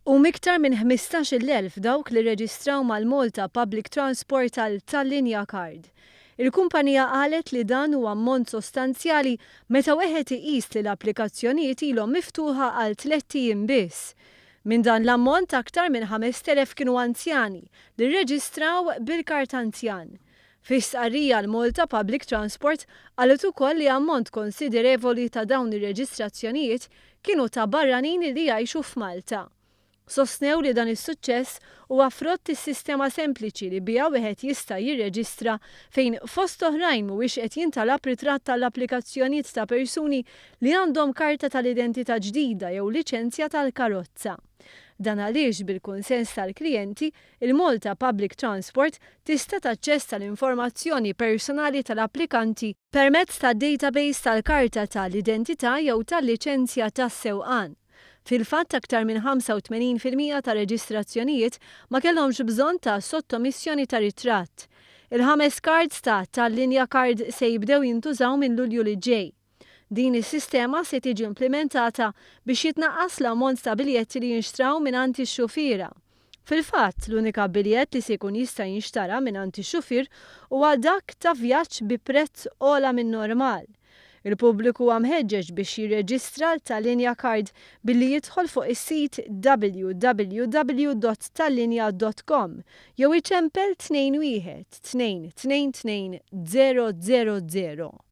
Huma iktar minn 15,000 dawk li rreġistraw mal-Malta Public Transport għal Tallinja Card. Il-kumpanija qalet li dan huwa ammont sostanzjali meta wieħed iqis li l-applikazzjonijiet ilhom miftuħa għal tlett ijiem biss. Minn dan l-ammont aktar minn 5,000 kienu anzjani li rreġistraw bil-kard anzjan. Fi stqarrija l-Malta Public Transport qalet ukoll li ammont konsiderevoli ta' dawn ir-reġistrazzjonijiet kienu ta' barranin li jgħixu f'Malta. Sostnew li dan is-suċċess huwa frott is-sistema sempliċi li biha wieħed jista' jirreġistra fejn fost oħrajn mhuwiex qed jintalab ritratt tal-applikazzjonijiet ta' persuni li għandhom karta tal-identità ġdida jew liċenzja tal-karozza. Dan għaliex bil-kunsens tal-klijenti, il-Malta Public Transport tista' taċċessa l-informazzjoni personali tal-applikanti permezz tad-database tal-karta tal-identità jew tal-liċenzja tas-sewqan. Fil-fatt aktar minn 85% ta' reġistrazzjonijiet ma kellhomx bżonn ta' sottomissjoni ta' ritratt. Il-ħames cards ta' Tallinja Card se jibdew jintużaw minn Lulju li ġej. Din is-sistema se tiġi implimentata biex jitnaqqas l-ammont ta' biljetti li jinxtraw mingħand ix-xufiera. Fil-fatt, l-unika biljett li se jkun jista' jinxtara mingħand ix-xufier huwa dak ta' vjaġġ bi prezz ogħla minn normal. Il-pubbliku huwa mħeġġeġ biex jirreġistra għal Tallinja Card billi jidħol fuq is-sit www.tallinja.com jew iċempel 21 222 000.